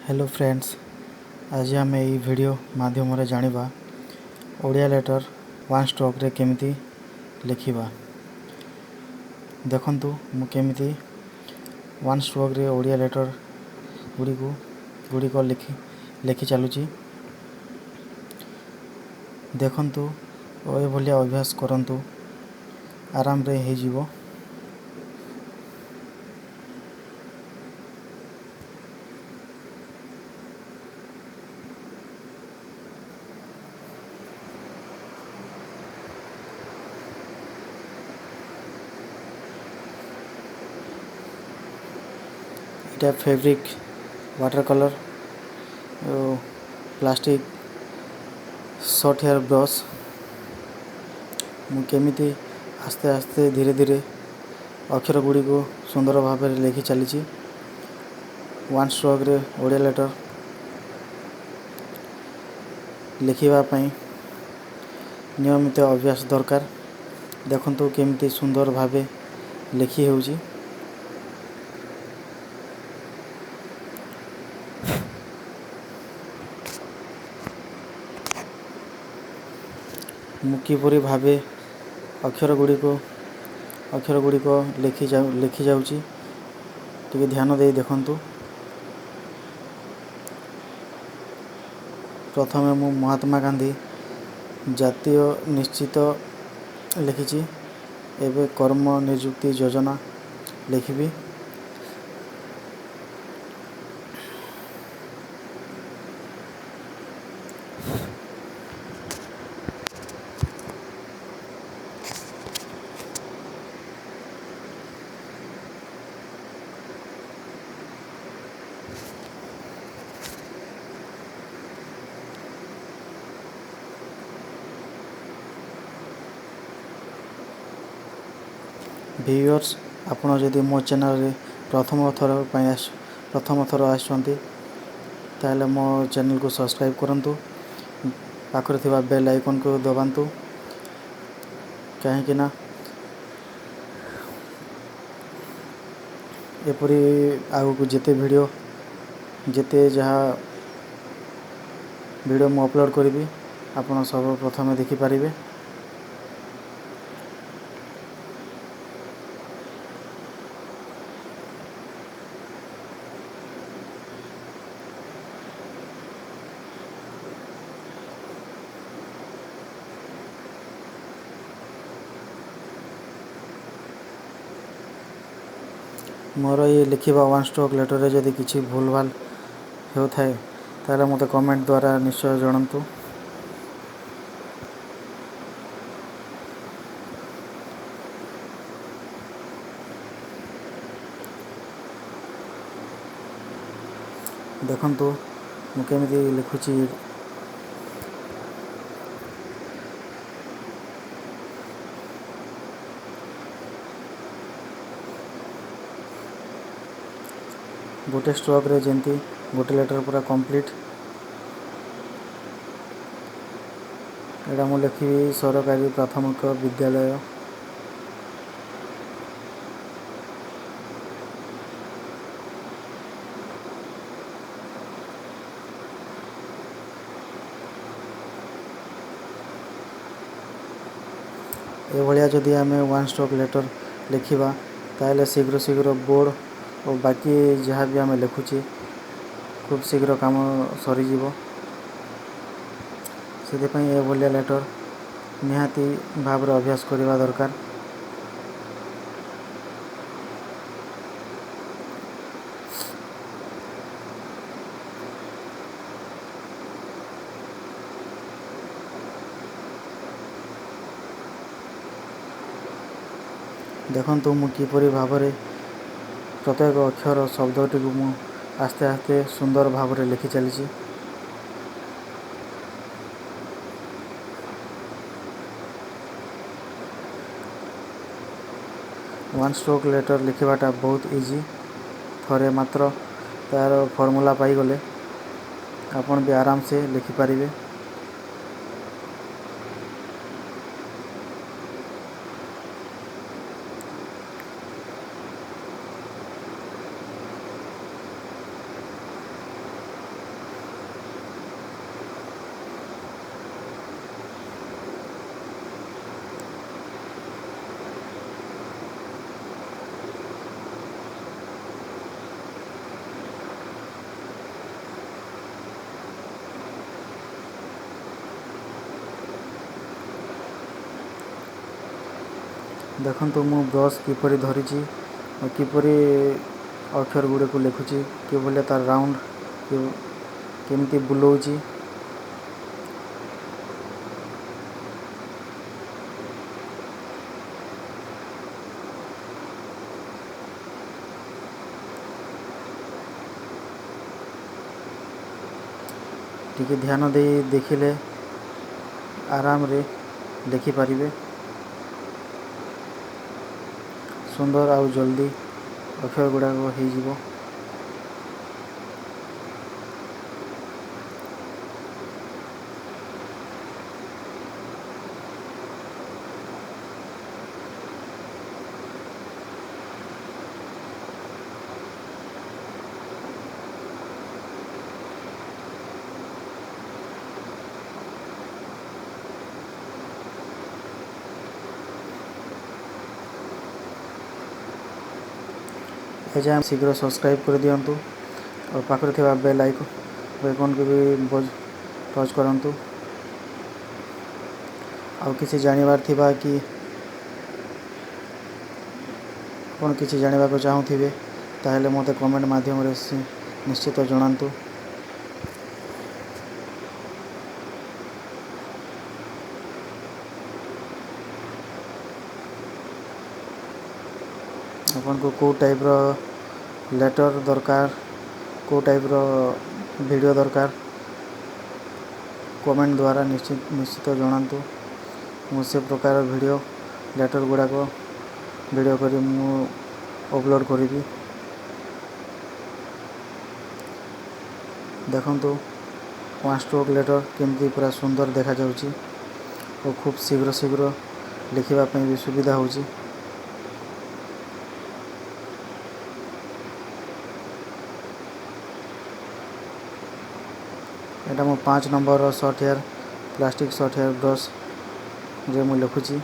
Hello friends, ଆଜି ଆମେ ଏଇ ଭିଡ଼ିଓ ମାଧ୍ୟମରେ ଜାଣିବା ଓଡ଼ିଆ ଲେଟର୍ ୱାନ୍ ଷ୍ଟ୍ରୋକ୍ରେ କେମିତି ଲେଖିବା। ଦେଖନ୍ତୁ ମୁଁ କେମିତି ୱାନ୍ ଷ୍ଟ୍ରୋକ୍ରେ ଓଡ଼ିଆ ଲେଟର୍ ଗୁଡ଼ିକ ଲେଖି ଚାଲୁଛି। ଦେଖନ୍ତୁ ଓ ଏଭଳିଆ ଅଭ୍ୟାସ କରନ୍ତୁ, ଆରାମରେ ହେଇଯିବ। ଏଇଟା fabric, water colour, plastic short hair brush. ମୁଁ କେମିତି ଆସ୍ତେ ଆସ୍ତେ ଧୀରେ ଧୀରେ ଅକ୍ଷର ଗୁଡ଼ିକୁ ସୁନ୍ଦର ଭାବରେ ଲେଖି ଚାଲିଛି। ୱାନ୍ ଷ୍ଟ୍ରୋକ୍ରେ ଓଡ଼ିଆ ଲେଟର୍ ଲେଖିବା ପାଇଁ ନିୟମିତ ଅଭ୍ୟାସ ଦରକାର। ଦେଖନ୍ତୁ କେମିତି ସୁନ୍ଦର ଭାବେ ଲେଖି ହେଉଛି। ମୁଁ କିପରି ଭାବେ ଅକ୍ଷର ଗୁଡ଼ିକ ଲେଖି ଯାଉଛି, ଟିକେ ଧ୍ୟାନ ଦେଇ ଦେଖନ୍ତୁ। ପ୍ରଥମେ ମୁଁ ମହାତ୍ମା ଗାନ୍ଧୀ ଜାତୀୟ ନିଶ୍ଚିତ ଲେଖିଛି। ଏବେ କର୍ମ ନିଯୁକ୍ତି ଯୋଜନା ଲେଖିବି। ଭିୟୁଅର୍ସ, ଆପଣ ଯଦି ମୋ ଚ୍ୟାନେଲରେ ପ୍ରଥମ ଥର ଆସୁଛନ୍ତି, ତାହେଲେ ମୋ ଚ୍ୟାନେଲକୁ ସବସ୍କ୍ରାଇବ୍ କରନ୍ତୁ, ପାଖରେ ଥିବା ବେଲ୍ ଆଇକନ୍କୁ ଦବାନ୍ତୁ, କାହିଁକିନା ଏପରି ଆଗକୁ ଯେତେ ଭିଡ଼ିଓ, ଯେତେ ଯାହା ଭିଡ଼ିଓ ମୁଁ ଅପଲୋଡ଼ କରିବି, ଆପଣ ସର୍ବପ୍ରଥମେ ଦେଖିପାରିବେ। ମୋର ଏଇ ଲେଖିବା ୱାନ୍ ଷ୍ଟ୍ରୋକ୍ ଲେଟର୍ରେ ଯଦି କିଛି ଭୁଲ ଭାଲ ହେଉଥାଏ, ତାହେଲେ ମୋତେ କମେଣ୍ଟ ଦ୍ୱାରା ନିଶ୍ଚୟ ଜଣାନ୍ତୁ। ଦେଖନ୍ତୁ ମୁଁ କେମିତି ଲେଖୁଛି। ଗୋଟେ ଷ୍ଟ୍ରୋକ୍ରେ ଯେମିତି ଗୋଟେ ଲେଟର୍ ପୁରା କମ୍ପ୍ଲିଟ୍। ଏଇଟା ମୁଁ ଲେଖିବି ସରକାରୀ ପ୍ରାଥମିକ ବିଦ୍ୟାଳୟ। ଏଭଳିଆ ଯଦି ଆମେ ୱାନ୍ ଷ୍ଟ୍ରୋକ୍ ଲେଟର୍ ଲେଖିବା, ତାହେଲେ ଶୀଘ୍ର ଶୀଘ୍ର ବୋର୍ଡ଼ ଓ ବାକି ଯାହା ବି ଆମେ ଲେଖୁଛେ ଖୁବ୍ ଶୀଘ୍ର କାମ ସରିଯିବ। ସେଥିପାଇଁ ଏଭଳିଆ ଲେଟର୍ ନିହାତି ଭାବରେ ଅଭ୍ୟାସ କରିବା ଦରକାର। ଦେଖନ୍ତୁ ମୁଁ କିପରି ଭାବରେ ପ୍ରତ୍ୟେକ ଅକ୍ଷର ଶବ୍ଦଟିକୁ ମୁଁ ଆସ୍ତେ ଆସ୍ତେ ସୁନ୍ଦର ଭାବରେ ଲେଖି ଚାଲିଛି। ୱାନ୍ ଷ୍ଟ୍ରୋକ୍ ଲେଟର୍ ଲେଖିବାଟା ବହୁତ ଇଜି। ଥରେ ମାତ୍ର ତା'ର ଫର୍ମୁଲା ପାଇଗଲେ ଆପଣ ବି ଆରାମସେ ଲେଖିପାରିବେ। ଦେଖନ୍ତୁ, ମୁଁ ବ୍ରସ୍ କିପରି ଧରିଛି, କିପରି ଅକ୍ଷର ଗୁଡ଼ିକୁ ଲେଖୁଛି, କିଭଳି ତାର ରାଉଣ୍ଡ କେମିତି ବୁଲଉଛି। ଟିକେ ଧ୍ୟାନ ଦେଇ ଦେଖିଲେ ଆରାମରେ ଲେଖିପାରିବେ। ସୁନ୍ଦର ଆଉ ଜଲ୍ଦି ଅକ୍ଷର ଗୁଡ଼ାକ ହେଇଯିବ। ଏଯାଏଁ ଶୀଘ୍ର ସବସ୍କ୍ରାଇବ୍ କରିଦିଅନ୍ତୁ ଆଉ ପାଖରେ ଥିବା ବେଲ୍ ଆଇକନ୍କୁ ବି ଟଚ୍ କରନ୍ତୁ। ଆଉ କିଛି ଜାଣିବାର ଥିବା କି ଆପଣ କିଛି ଜାଣିବାକୁ ଚାହୁଁଥିବେ, ତାହେଲେ ମୋତେ କମେଣ୍ଟ ମାଧ୍ୟମରେ ନିଶ୍ଚିତ ଜଣାନ୍ତୁ। ଆପଣଙ୍କୁ କେଉଁ ଟାଇପ୍ର ଲେଟର୍ ଦରକାର, କେଉଁ ଟାଇପ୍ର ଭିଡ଼ିଓ ଦରକାର, କମେଣ୍ଟ ଦ୍ୱାରା ନିଶ୍ଚିତ ଜଣାନ୍ତୁ। ମୁଁ ସେ ପ୍ରକାର ଭିଡ଼ିଓ ଲେଟର୍ ଗୁଡ଼ାକ ଭିଡ଼ିଓ କରି ମୁଁ ଅପଲୋଡ଼୍ କରିବି। ଦେଖନ୍ତୁ, ୱାନ୍ ଷ୍ଟ୍ରୋକ୍ ଲେଟର୍ କେମିତି ପୁରା ସୁନ୍ଦର ଦେଖାଯାଉଛି ଓ ଖୁବ୍ ଶୀଘ୍ର ଶୀଘ୍ର ଲେଖିବା ପାଇଁ ବି ସୁବିଧା ହେଉଛି। ଏଇଟା ମୁଁ 5 ନମ୍ବରର short hair, plastic short hair ବ୍ରସ୍ରେ ମୁଁ ଲେଖୁଛି।